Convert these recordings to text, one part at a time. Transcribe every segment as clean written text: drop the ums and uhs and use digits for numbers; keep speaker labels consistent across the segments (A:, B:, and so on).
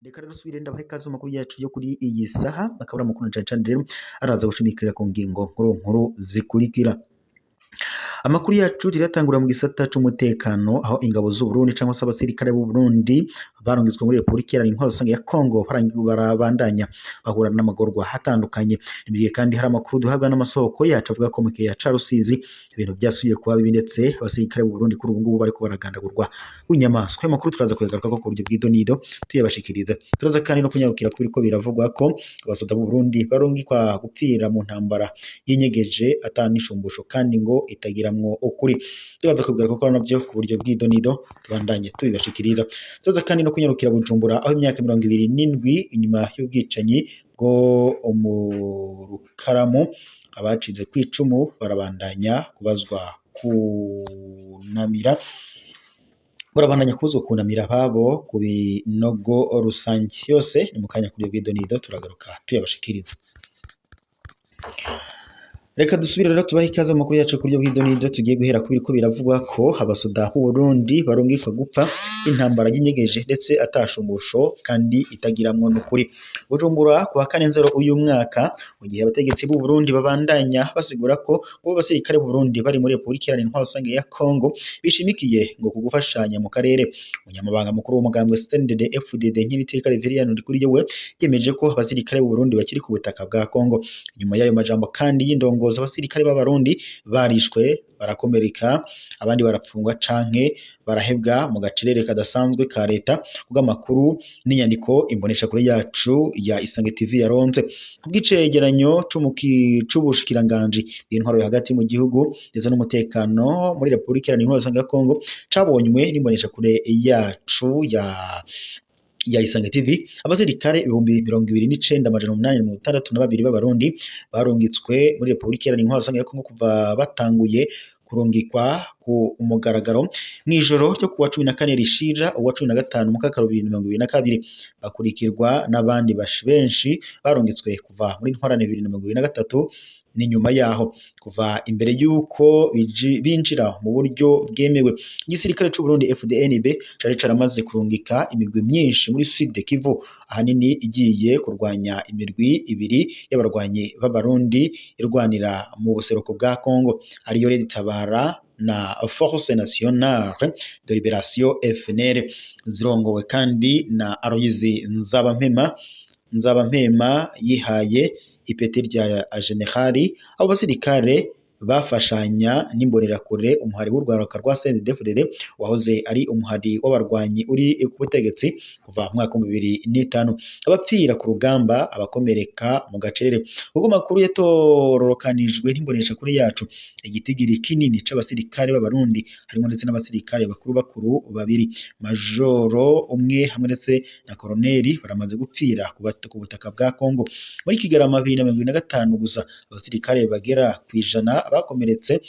A: Reka rero subire ndabaha ikaze mu makuru yacu yo kuri iyi saha, akaba ari amakuru na cane cane rero araza gushimikira ku ngingo nkuru nkuru zikurikira. Amakuru yacu turatangura mu gisata c'umutekano, aho ingabo z'u Burundi cyangwa se abasirikare b'u Burundi barungitswe muri Repubulika Iharanira Intwaro Rusange ya Kongo barabandanya bahura n'amagorwa atandukanye. Mu kandi hari amakuru duhabwa n'amasoko yacu avuga ko mu kiyaya ca Rusizi ibintu byasubiye kuba bibi, ndetse abasirikare b'u Burundi kuri ubu ngubu bariko baragandagurwa bunyamaswa. Ayo makuru turaza kuyagarukako ku buryo bw'idonido tuyabashikiriza. Turaza kandi no kunyarukira kuri ko biravugwa ko abasoda b'u Burundi barungikwa gupfira mu ntambara yinyegeje ata n'ishumbusho kandi ngo itagiramwo ukuri. Turaza kubigaruka ko navyo ku buryo bw'idonido, tubandanye tubibashikiriza. Turaza kandi no kunyarukira Bujumbura, aho imyaka 27 inyuma y'ubwicanyi bwo mu Rukaramu, abacize kw'icumu barabandanya kubazwa kunamira ababo ku binogo rusange. Yose ni mu kanya kuri bw'idonido, turagaruka tuyabashikiriza. Reka dusubire rero tubahe ikaze mu makuru yacu kuri bw'idonido. Tugiye guhera kuri ko biravugwa ko abasoda b'u Burundi barungikwa gupfa intambara y'inyegeje ndetse atashumbusho kandi itagiramwo n'ukuri. Bujumbura kuwa 4 Nzero uyu mwaka, mu gihe abategetsi b'u Burundi babandanya basigura ko bo basirikare b'u Burundi bari muri Repubulika Iharanira Intwaro Rusange ya Kongo bishimikiye ngo kugufashanya mu karere. Umunyamabanga mukuru w'umugambwe CNDD FDD Nkiriteka Reverien Ndikuriyo we yemeje ko abasirikare b'u Burundi bakiri ku butaka bwa Kongo. Nyuma y'ayo majambo kandi y'indongozi, abasirikare b'Abarundi barishwe, barakomereka, abandi barapfungwa canke barahebwa mu gacerere kadasanzwe ka leta, kubw'amakuru n'inyandiko imboneshakure yacu ya Isange TV yaronse. Kubw'icegeranyo c'ubushikiranganji bw'intwaro yo hagati mu gihugu ndetse n'umutekano muri Repubulika Iharanira Intwaro Rusange ya Kongo cabonywe n'imboneshakure yacu ya Isange TV, abasirikare 29,862 b'Abarundi barungitswe muri Repubulika Iharanira Intwaro Rusange ya Kongo kuva batanguye kurungikwa ku mugaragaro mw'ijoro ryo kuwa 14 rishira uwa 15 mukakaro 2022, bakurikirwa n'abandi benshi barungitswe kuva muri Ntwarante 2023 n'inyuma yaho. Kuva imbere y'uko binjira mu buryo bwemewe, igisirikare c'u Burundi FDNB cari caramaze kurungika imigwi myinshi muri Sud Kivu, ahanini igiye kurwanya imirwi ibiri y'abarwanyi b'Abarundi irwanira mu buseruko bwa Kongo, ariyo Red Tabara na Force Nationale de Liberation FNL, zirongowe kandi na Aloyizi Nzabampema yihaye ipeti rya generali. Abo basirikare bafashanya n'imbonerakure, umuhari w'urwaruka rwa CNDD-FDD wahoze ari umuhari w'abarwanyi uri ku butegetsi kuva mu mwaka 2005. Abapfira ku rugamba, abakomereka mu gacerere. Ubwo makuru yatororokanijwe n'imboneshakure yacu, igitigiri kinini c'abasirikare b'Abarundi, harimo ndetse n'abasirikare bakuru bakuru babiri, majoro umwe hamwe ndetse na koroneli, baramaze gupfira ku butaka bwa Kongo. Muri Kigarama 2025 gusa, abasirikare bagera kw'ijana bakomeretse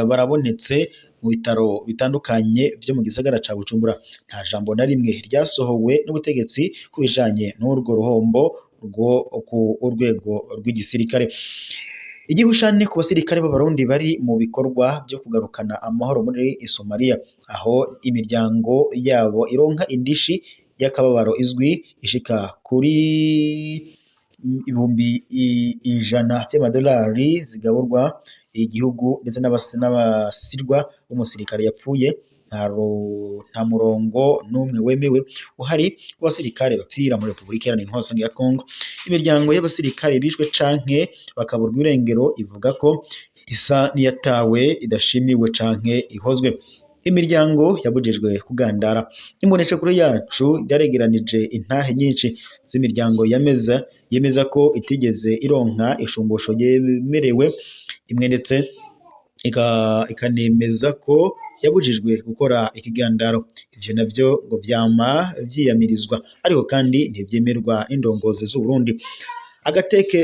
A: barabonetse mu bitaro bitandukanye vyo mu gisagara ca Bujumbura. Nta jambo na rimwe ryasohowe n'ubutegetsi ku bijanye n'urwo ruhombo rwo ku urwego rw'igisirikare. Igihushane ku basirikare b'Abarundi bari mu bikorwa vyo kugarukana amahoro muri Somalia, aho imiryango yabo ironka indishi y'akababaro izwi ishika kuri 100,000 vy'amadolari zigaburwa igihugu ndetse n'abasirwa b'umusirikare yapfuye. Nta murongo n'umwe wemewe uhari ku basirikare bapfira muri Repubulika Iharanira Intwaro Rusange ya Kongo. Imiryango y'abasirikare bishwe canke bakaburwa irengero ivuga ko isa n'iyatawe, idashimiwe canke ihozwe. Imiryango yabujijwe kugandara. Imboneshakure yacu yaregeranije intahe nyinshi z'imiryango yameza yemeza ko itigeze ironka ishumbusho yemerewe imwe, ndetse ikanemeza ko yabujijwe gukora ikigandaro. Ivyo navyo ngo vyama vyiyamirizwa, ariko kandi ntivyemerwa n'indongozi z'u Burundi. Agateke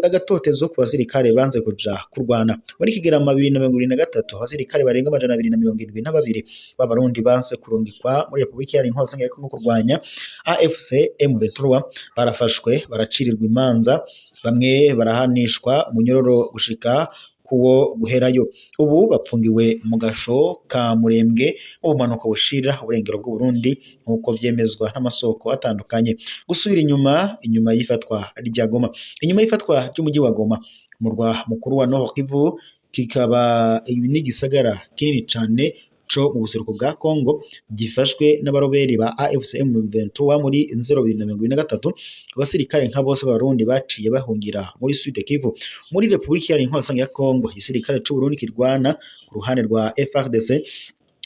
A: agatotezo ku basirikare banze kuja kurwana. Muri Kigarama 2023, abasirikare barenga 272 b'Abarundi banse kurungikwa muri Repubulika Iharanira Intwaro Rusange ya Kongo kurwanya AFC M23 barafashwe, baracirirwa imanza, bamwe barahanishwa umunyororo gushika kuwo guherayo. Ubu bapfungiwe mu gasho ka Murembwe mu bumanuko bushira uburengero bw'Uburundi, nk'uko vyemezwa n'amasoko atandukanye. Gusubira inyuma, inyuma y'ifatwa rya Goma, inyuma y'ifatwa ry'umujyi wa Goma, umurwa mukuru wa Nord Kivu, kikaba n'igisagara kinini cane co mu buseruko bwa Congo, gifashwe n'abaroberi ba AFC M23 muri 2023, abasirikare nka bose b'Abarundi baciye bahungira muri Sud Kivu. Muri Republika Iharanira Intwaro Rusangi ya Congo, igisirikare c'Uburundi kirwana ku ruhande rwa FARDC,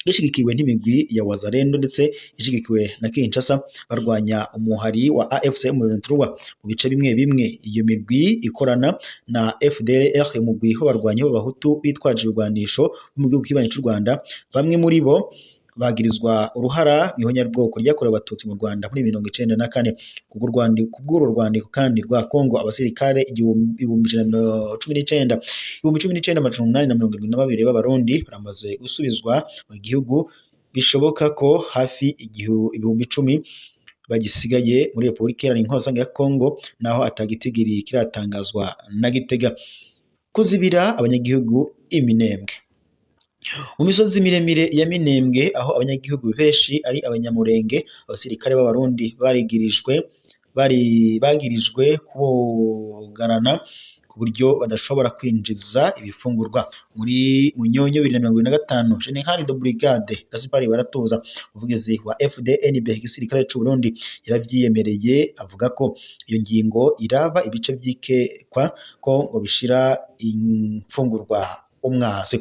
A: gishigikiwe n'imigwi ya Wazalendo ndetse ishigikiwe na Kinshasa, barwanya umuhari wa AFC M23 mu bice bimwe bimwe. Iyo migwi ikorana na FDLR, umugwi w'abarwanyi b'Abahutu bitwaje ibigwanisho bo mu gihugu kibanyi c'u Rwanda. Bamwe muri bo bagirizwa uruhara mw'ihonyabwoko ryakorewe Abatutsi mu Rwanda muri 94. Kubw'uru rwandiko kandi rwa Congo, abasirikare 119,000, 19,872 b'Abarundi baramaze gusubizwa mu gihugu. Bishoboka ko hafi 10,000 bagisigaye muri Republika Iharanira Intwaro Rusangi ya Congo, naho atagitigiri kiratangazwa na Gitega. Kuzibira abanyagihugu iminembwe. Mu misozi miremire ya Minembwe, aho abanyagihugu benshi ari Abanyamurenge, abasirikare b'Abarundi bagirijwe kubugarana ku buryo badashobora kwinjiza ibifungurwa. Muri Munyonyo 2025, General de Brigade Gaspard Baratuza, umuvugizi wa FDNB, igisirikare c'u Burundi, yaravyiyemereye, avuga ko iyo ngingo iraba ibice vyikekwa ko ngo bishira imfungurwa umwasi.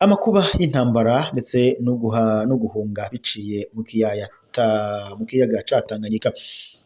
A: Amakuba y'intambara ndetse no guhunga biciye mu kiyaga ca Tanganyika.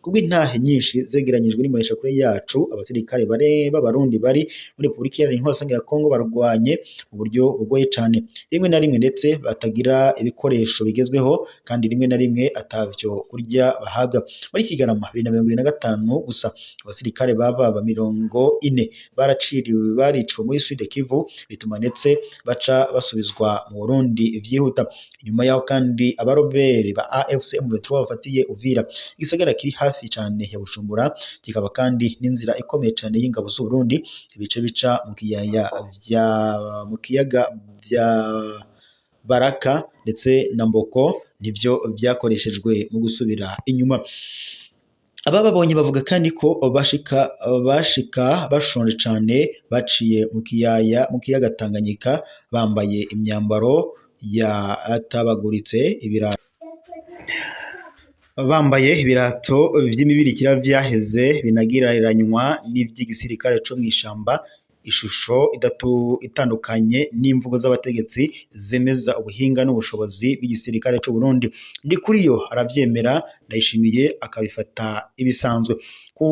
A: Kubw'intahe nyinshi zegeranyijwe n'imboneshakure yacu, abasirikare b'Abarundi bari muri Republika Iharanira Intwaro Rusangi ya Congo barwanye mu buryo bugoye cane, rimwe na rimwe ndetse batagira ibikoresho bigezweho, kandi rimwe na rimwe atavyo kurya bahabwa. Muri Kigarama 2025 gusa, abasirikare baba 40 baraciriwe, bariciwe muri Sud Kivu, bituma ndetse baca basubizwa mu Burundi vyihuta. Inyuma yaho kandi abaroberi ba AFC M23 bafatiye Uvira, igisagara kiri hafi cane ya Bujumbura, kikaba kandi n'inzira ikomeye cane y'ingabo z'u Burundi, ibice bica mu kiyaya vya mu kiyaga vya Baraka ndetse na Mboko nivyo vyakoreshejwe mu gusubira inyuma. Abababonye bavuga kandi ko bashika bashonje cane, baciye mu kiyaga Tanganyika bambaye imyambaro yatabaguritse, bambaye ibirato vy'imibirikira vyaheze binagereranywa n'ivy'igisirikare co mw'ishamba, ishusho itandukanye n'imvugo z'abategetsi zemeza ubuhinga n'ubushobozi bw'igisirikare c'u Burundi. Ndikuriyo aravyemera, Ndayishimiye akabifata ibisanzwe. Ku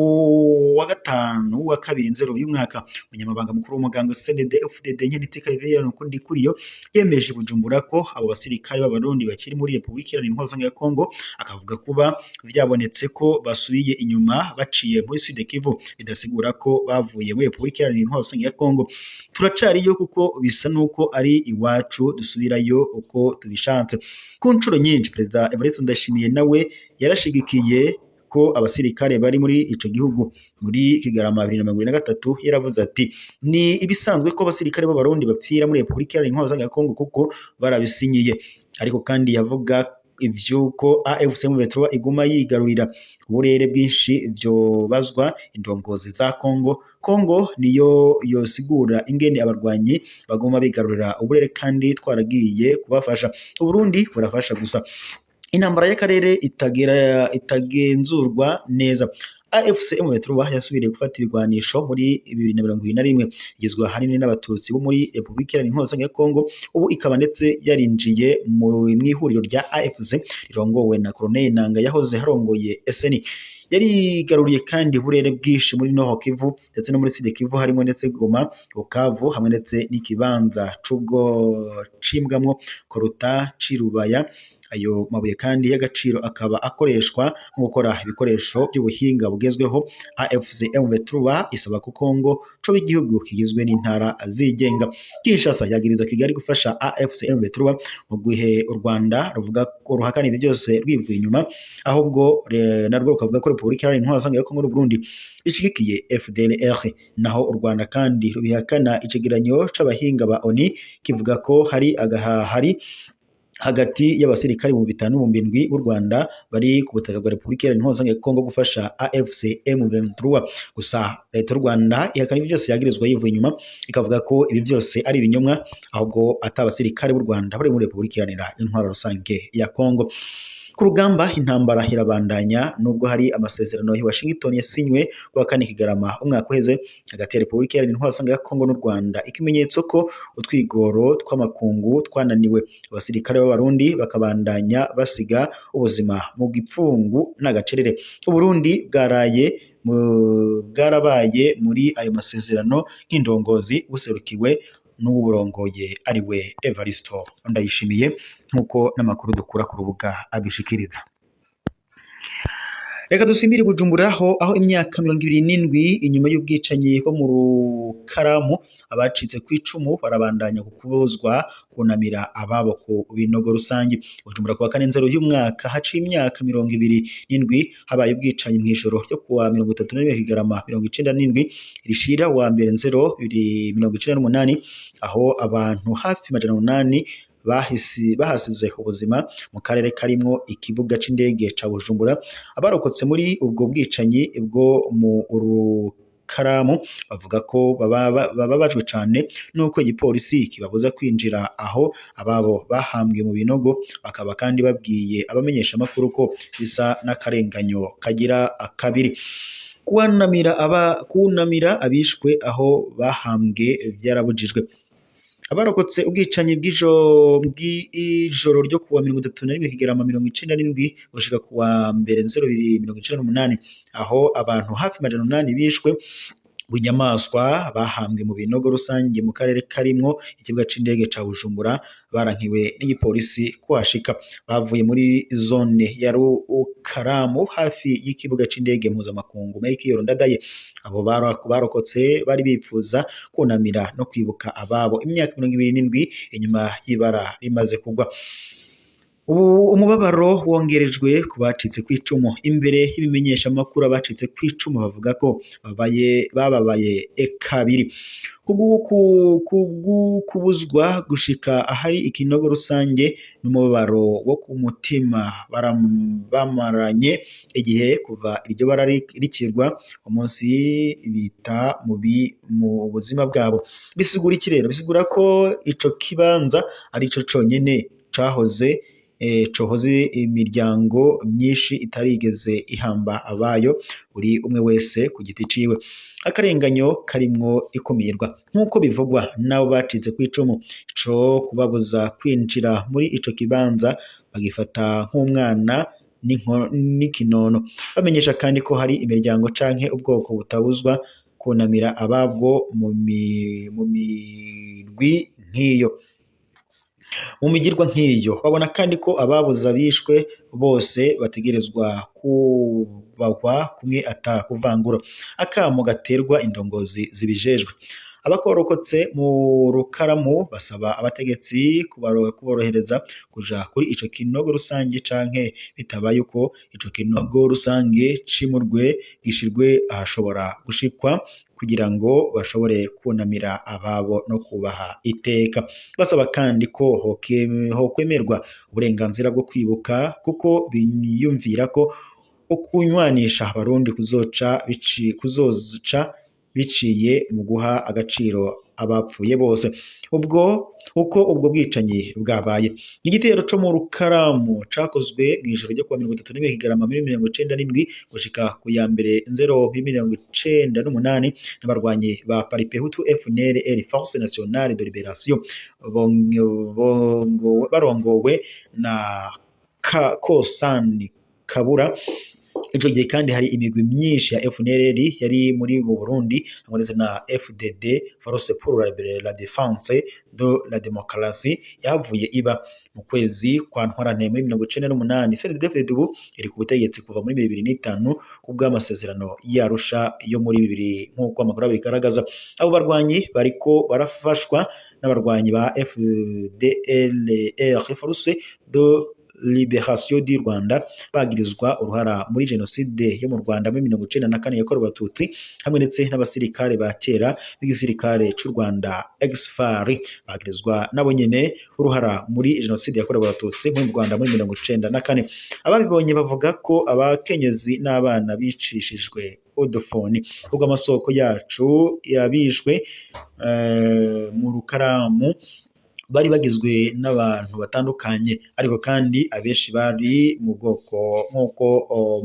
A: wa gatanu wa 2 Nzero uyu mwaka, umunyamabanga mukuru w'umugambwe CNDD FDD Nyeniteka Reverien Ndikuriyo yemeje i Bujumbura ko abo basirikare b'Abarundi bakiri muri Republika Iharanira Intwaro Rusangi ya Congo, akavuga kuba vyabonetse ko basubiye inyuma baciye muri Sud Kivu bidasigura ko bavuye muri Republika Iharanira Intwaro Rusangi ya Congo. Turacariyo kuko bisa nuko ari iwacu, dusubirayo uko tubishatse. Ku nshuro nyinshi Perezida Evariste Ndayishimiye nawe yarashigikiye ko abasirikare bari muri ico gihugu. Muri Kigarama 2023 yaravuze ati: "Ni ibisanzwe ko abasirikare b'Abarundi bapfira muri Republika Iharanira Intwaro Rusangi ya Congo kuko barabisinyiye." Ariko kandi yavuga ivy'uko AFC M23 iguma yigarurira uburere bwinshi vyobazwa indongozi za Congo. Congo niyo yosigura ingene abarwanyi baguma bigarurira uburere kandi twaragiye kubafasha. Uburundi burafasha gusa. Intambara y'akarere itagenzurwa neza. AFC M23 yasubiriye gufata ibigwanisho muri 2021, igizwe ahanini n'Abatutsi bo muri Republika Iharanira Intwaro Rusangi ya Congo, ubu ikaba ndetse yarinjiye mw'ihuriro rya AFC rirongowe na Colonel Nanga yahoze harongoye SN. Yarigaruriye kandi uburere bwinshi muri Nord Kivu ndetse no muri Sud Kivu, harimo ndetse Goma, Bukavu hamwe ndetse n'ikibanza c'ubwo cimbwamwo Koruta c'Irubaya. Ayo mabuye kandi y'agaciro akaba akoreshwa mu gukora ibikoresho by'ubuhinga bugezweho. AFC M23 isaba ko Kongo coba igihugu kigizwe n'intara zigenga. Kinshasa yagiriza Kigali gufasha AFC M23, mu gihe u Rwanda ruvuga ko ruhakana ibi byose rwivuye inyuma, ahubwo narwo rukavuga ko Repubulika Iharanira Intwaro Rusange ya Kongo n'u Burundi bishigikiye FDLR. Naho u Rwanda kandi rubihakana, icegeranyo c'abahinga ba ONU kivuga ko hari agahahari hagati y'abasirikare 5000 n' 7000 b'u Rwanda bari ku butaka bwa Repubulika Iharanira Intwaro Rusange ya Kongo gufasha AFC M23. Gusa leta y'u Rwanda ihakana ibi byose yagirizwa yivuye inyuma, ikavuga ko ibi byose ari ibinyomwa, ahubwo ata abasirikare b'u Rwanda bari muri Repubulika Iharanira Intwaro Rusange ya Kongo. Ku rugamba, intambara irabandanya nubwo hari amasezerano ya Washington yasinywe kuwa kane Kigarama umwaka uheze hagati ya Repubulika Iharanira Intwaro Rusange ya Kongo n'u Rwanda, ikimenyetso ko utwigoro tw'amakungu twananiwe, abasirikare b'Abarundi bakabandanya basiga ubuzima mu gipfungu n'agacerere. Uburundi bwarabaye muri ayo masezerano nk'indongozi, buserukiwe n'uwuburongoye ariwe Evaristo Ndayishimiye, nk'uko n'amakuru dukura ku rubuga abishikiriza. Reka dusimbire Bujumbura, aho imyaka 27 inyuma y'ubwicanyi bwo mu Rukaramu, abacitse ku icumu barabandanya kubuzwa kunamira ababo ku binogo rusange. Bujumbura, kuwa kane Nzero y'umwaka, haciye imyaka 27 habaye ubwicanyi mw'ijoro ryo kuwa 31 Kigarama 97 rishira wa mbere Nzero 98, aho abantu hafi 800 bahasize ubuzima mu karere karimwo ikibuga c'indege ca Bujumbura. Abarokotse muri ubwo bwicanyi bwo mu Rukaramu bavuga ko bababajwe cane nuko igipolisi kibabuza kwinjira aho ababo bahambwe mu binogo, bakaba kandi babwiye abamenyeshamakuru ko bisa n'akarenganyo kagira akabiri. Kunamira abishwe aho bahambwe vyarabujijwe. Abarokotse ubwicanyi bw'ijoro ryo kuwa 31 Kigarama 97 gushika kuwa mbere Nzero 98, aho abantu hafi 800 bishwe bunyamaswa bahambwe mu binogo rusange mu karere karimwo ikibuga c'indege ca Bujumbura, barankiwe n'igipolisi kuhashika. Bavuye muri zone ya Rukaramu hafi y'ikibuga c'indege mpuzamakungu Melchior Ndadaye. Abo barokotse bari bipfuza kunamira no kwibuka ababo imyaka 27 inyuma y'ibara rimaze kugwa. Ubu umubabaro wongerejwe ku bacitse kw'icumu. Imbere y'ibimenyeshamakuru, abacitse kw'icumu bavuga ko bababaye kabiri kubuzwa gushika ahari ikinogo rusange n'umubabaro wo ku mutima bamaranye igihe kuva iryo bara rikirwa umunsi bita mubi mu buzima bwabo. Bisigura iki rero? Bisigura ko ico kibanza arico conyene cahoze cohoze imiryango myinshi itarigeze ihamba abayo, buri umwe wese ku giti ciwe. Akarenganyo karimwo ikumirwa, nk'uko bivugwa n'abo bacitse kw'icumu, co kubabuza kwinjira muri ico kibanza bagifata nk'umwana n'ikinono. Bamenyesha kandi ko hari imiryango canke ubwoko butabuzwa kunamira ababwo mu mirwi nk'iyo, mu migirwa nk'iyo. Babona kandi ko ababuze abishwe bose bategerezwa kubahwa kumwe ata kuvangura. Akamo gaterwa indongozi zibijejwe. Abakorokotse mu Rukaramu basaba abategetsi kuborohereza kuja kuri ico kinogo rusange, canke bitabaye uko ico kinogo rusange cimurwe gishirwe ahashobora gushikwa kugira ngo bashobore kunamira ababo no kubaha iteka. Basaba kandi ko hokwemerwa uburenganzira bwo kwibuka, kuko biyumvira ko ukunywanisha Abarundi kuzoca biciye mu guha agaciro abapfuye bose. Ubwo uko ubwo bwicanyi bwabaye, igitero co mu Rukaramu cakozwe mw'ijoro ryo kuwa 31 Kigarama muri 97 gushika ku ya mbere Nzero muri 98 n'abarwanyi ba Palipehutu FNL Force Nationale de Liberation barongowe na Kosani Kabura. Ico gihe kandi hari imigwi myinshi ya FNL yari muri mu Burundi hamwe ndetse na FDD, Force pour la Défense de la Démocratie, yahavuye iba mu kwezi kwa Ntwarante muri 98. CNDD-FDD ubu iri ku butegetsi kuva muri 2005 ku bw'amasezerano y'Arusha yo muri 2000, nk'uko amakuru abigaragaza. Abo barwanyi bariko barafashwa n'abarwanyi ba FDLR, Force de Libération du Rwanda, bagirizwa uruhara muri jenoside yo mu Rwanda muri 94 yakorewe Abatutsi, hamwe ndetse n'abasirikare ba kera b'igisirikare c'u Rwanda, ex-FAR, bagirizwa nabo nyene uruhara muri jenoside yakorewe Abatutsi muri Rwanda muri 94. Ababibonye bavuga ko abakenyezi n'abana bicishijwe udufuni. Ubwo amasoko yacu yabishwe mu Rukaramu bari bagizwe n'abantu batandukanye, ariko kandi abenshi bari mu bwoko nk'uko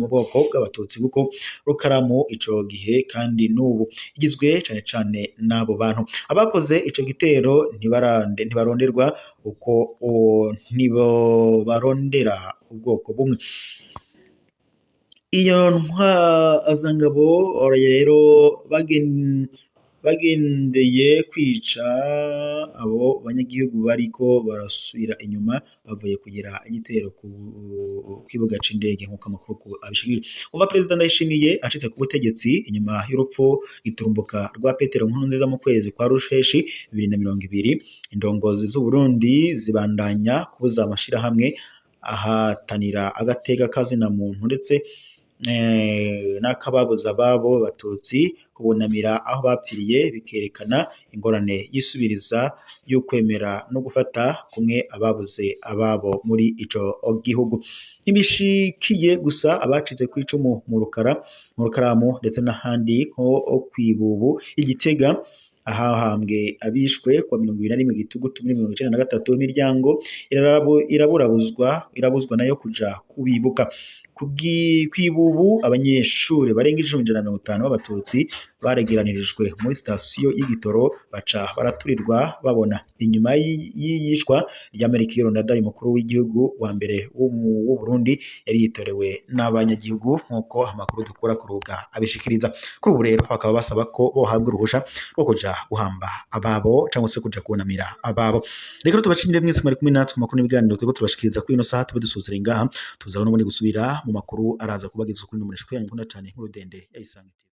A: mu bwoko bw'Abatutsi, kuko Rukaramu ico gihe kandi n'ubu igizwe cane cane n'abo bantu. Abakoze ico gitero ntibaronderwa uko ntibo barondera ubwoko bumwe. Iyo ntwazangabo rero bagendeye kwica abo banyagihugu bariko barasubira inyuma bavuye kugira igitero ku kibuga c'indege, nk'uko amakuru abishikirije. Kuva Perezida Ndayishimiye ashitse ku butegetsi inyuma y'urupfu giturumbuka rwa Petero Nkurunziza mu kwezi kwa Ruheshi 2020, indongozi z'Uburundi zibandanya kubuza amashirahamwe ahatanira agateka kazina muntu ndetse n'akababuza ababo Batutsi kubunamira aho bapfiriye, bikerekana ingorane y'isubiriza y'ukwemera no gufata kumwe ababuze ababo muri ico gihugu. Ntibishikiye gusa abacitse kw'icumu mu Rukara, mu Rukaramu ndetse n'ahandi nko kw'ibubu i Gitega ahahambwe abishwe kuwa 21 Gitugutu muri 1993. Imiryango iraburabuzwa, irabuzwa nayo kuja kubibuka. Kw'ibubu abanyeshure barenga 150 b'Abatutsi baregeranirijwe muri sitasiyo y'igitoro, baca baraturirwa babona. Inyuma y'iyicwa rya Melchior Ndadaye, umukuru w'igihugu wa mbere w'Uburundi yari yitorewe n'abanyagihugu, nk'uko amakuru dukura ku rubuga abishikiriza. Kuri ubu rero bakaba basaba ko bohabwa uruhusha rwo kuja guhamba ababo cyangwa se kuja kunamira ababo. Reka tubashimire mwese mwari kumwe natwe mu makuru n'ibiganiro turiko turabashikiriza kuri ino saha. Tube dusozera ngaha, tuza n'ubundi gusubira mu makuru araza kubageza kuri ino mbonesha yanyu mukunda cane, Inkuru Ndende ya Isange TV.